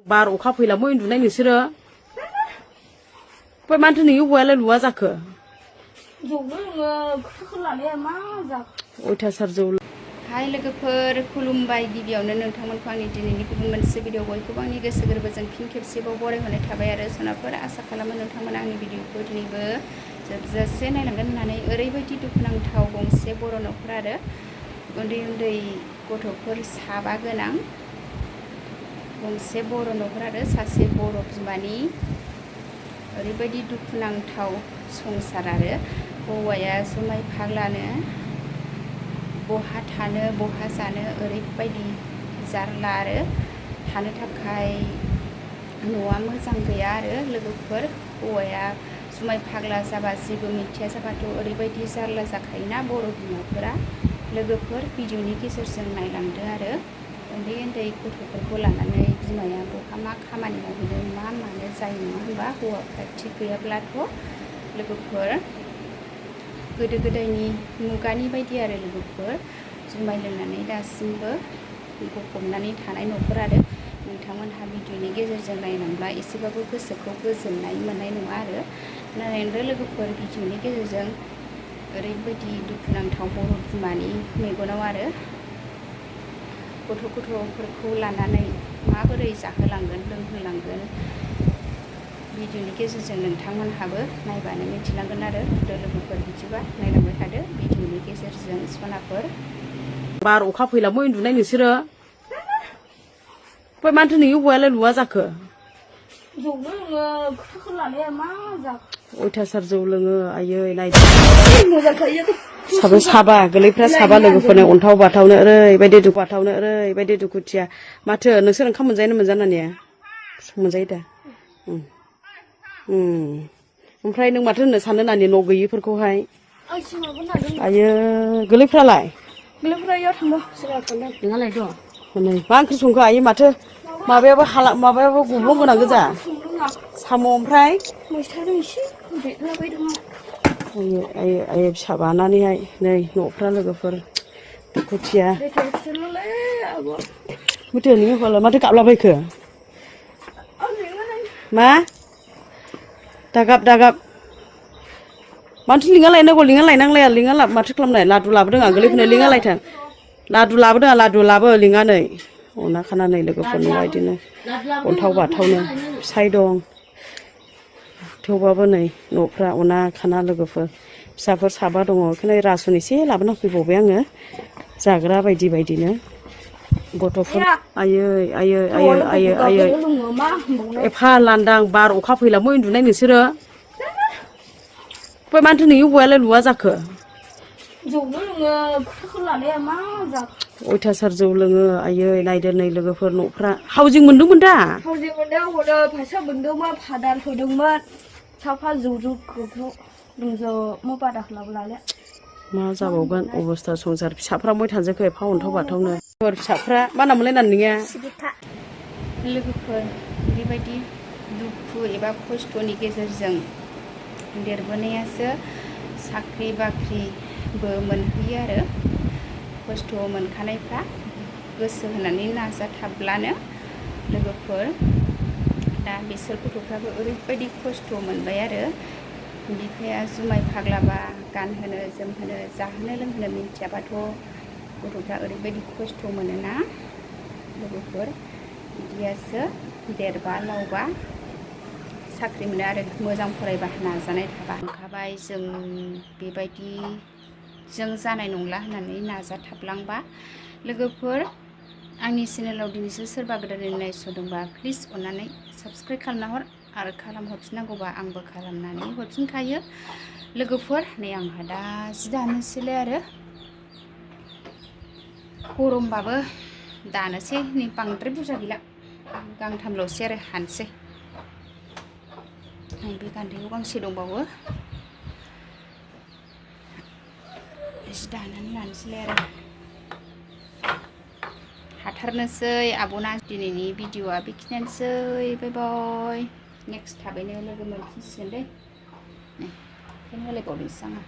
बार अखा फैला मै उन्दुनाय नोंसोरो ओमफ्राय मानोथो नोंनि हौवायालाय लुवा जाखो अयथासार जौ हाय लोगोफोर खुलुमबाय गिबियावनो नोंथांमोनखौ आंनि दिनैनि गुबुन मोनसे भिडिअ बयखौबो आंनि गोसो गोरबोजों फिन खेबसेबाव बरायहरनाय थाबाय आरो सनाफोर आसा खालामो नोंथांमोना आंनि भिडिअखौ दिनैबो जोबजासे नायलांगोन होननानै ओरैबायदि दुखुनांथाव गंसे बर' न'खर आरो उन्दै उन्दै गथ'फोर साबा गोनां गंसे बर' न'खर आरो सासे बर' बिमानि ओरैबायदि दुखुनांथाव संसार आरो हौवाया जुमाय फाग्लानो बहा थानो बहा जानो ओरैबायदि जारला आरो थानो थाखाय न'आ मोजां गैया आरो लोगोफोर हौवाया जुमाय फाग्ला जाबा जेबो मिथिया जाबाथ' ओरैबायदि जारला जाखायोना बर' बिमाफोरा लोगोफोर भिडिअनि गेजेरजों नायलांदो आरो उन्दै उन्दै गथ'फोरखौ लानानै बिमाया बहा मा खामानि मावहैदों मा मानो जायो नङा होनबा हौवाफ्रा थिग गैयाब्लाथ' लोगोफोर गोदो गोदायनि मुगानि बायदि आरो लोगोफोर जुमाय लोंनानै दासिमबो गफबनानै थानाय न'खर आरो नोंथांमोनहा भिडिअनि गेजेरजों नायलांब्ला एसेबाबो गोसोखौ गोजोननाय मोननाय नङा आरो नायलांदो लोगोफोर भिडिअनि गेजेरजों ओरैबायदि दुखुनांथाव बर' बिमानि मेगनाव आरो गथ'फोरखौ लानानै माबोरै जाहोलांगोन लोंहोलांगोन भिडिअनि गेजेरजों नोंथांमोनहाबो नायबानो मिथिलांगोन आरो लोगोफोर बिदिबा नायलांबाय थादो भिडिअनि गेजेरजों सनाफोर बार अखा फैला मै उन्दुनाय नोंसोरो ओमफ्राय मानोथो नोंनि हौवायालाय लुवा जाखो अयथासार जौ लोङो आयै नायदो साबा गोरलैफ्रा साबा लोगोफोरनो अन्थाव बाथावनो ओरैबायदि दुखु बाथावनो ओरैबायदि दुखुथिया माथो नोंसोर ओंखाम मोनजायोना मोनजानानिया मोनजायो दा ओमफ्राय नों माथो होननो सानो नानि न' गैयिफोरखौहाय आयो गोरलैफ्रालाय गोरलैफ्रा थांदों सिगाङाव थांदों नोंहालाय दं हनै मा ओंख्रि संखो आयो माथो माबायाबो गब्लं गोनां गोजा साम' ओमफ्राय मैथाजों एसे देरलाबायदों आयो फिसा बानानैहाय नै न'फ्रा लोगोफोर दुखुथिया माथो नोंनि हौवालाय माथो गाबलाबायखो मा दागाब माथो लिङा लायनांगौ लिङा लायनांलाया लिङा माथो खालामनाय लादु लाबोदों आं गोरलैफोरनो लिङा लायथों लादु लाबोदों आं लादु लाबो लिङानै अना खानानै लोगोफोर न'आ बिदिनो अन्थाव बाथावनो फिसाय दं थेवबाबो नै न'फ्रा अना खाना लोगोफोर फिसाफोर साबा दङ बेखायनो रासन एसे लाबोना फैबावबाय आङो जाग्रा बायदिनो गथ'फोर आयै एफा लांदां बार अखा फैला मै उन्दुनाय नोंसोरो ओमफ्राय मानोथो नोंनि हौवायालाय लुवा जाखो अयथासार जौ लोङो आयै नायदो नै लोगोफोर न'फ्रा हाउजिं मोनदोंमोन दा हाउजिं मोनदों हरो फैसा मोनदोंमोन फादार होदोंमोन साफा जौ लोंजोबनो बादा खालामलाले मा जाबावगोन अबस्था संसार फिसाफ्रा मै थांजोबखो एफा अन्थाव बाथावनो फिसाफ्रा मा नामोनलाय नोंनिया लोगोफोर बेबायदि दुखु एबा खस्थ'नि गेजेरजों देरबोनायासो साख्रि बाख्रिबो मोनहैयो आरो खस्थ' मोनखानायफ्रा गोसो होनानै नाजाथाबब्लानो लोगोफोर दा बिसोर गथ'फ्राबो ओरैबायदि खस्थ' मोनबाय आरो बिफाया जुमाय फाग्लाबा गानहोनो जोमहोनो जाहोनो लोंहोनो मिन्थियाबाथ' गथ'फ्रा ओरैबायदि खस्थ' मोनोना लोगोफोर बिदियासो देरबा लावबा साख्रि मोनो आरो मोजां फरायबा नाजानाय थाबा ओंखारबाय जों बेबायदि जों जानाय नंला होननानै नाजाथाबलांबा लोगोफोर आंनि चेनेलाव दिनैसो सोरबा गोदानै नायस'दोंबा प्लिज अननानै साबस्क्राइब खालामना हर आरो खालामहरफिननांगौबा आंबो खालामनानै हरफिनखायो लोगोफोर नै आंहा दा जि दानोसैलाय आरो गरमबाबो दानोसै नै बांद्राय बुरजा गैला गांथामल'सै आरो हानोसै बे गान्दैयाव गांसे दंबावो जि दानानै लानोसैलाय आरो हाथारनोसै आब'ना दिनैनि भिडिअआ बेखिनियानोसै बाय बाय नेक्स्ट थाबैनो लोगो मोनफिनसिगोन दे बेखायनो होलायबावदोंसो आङो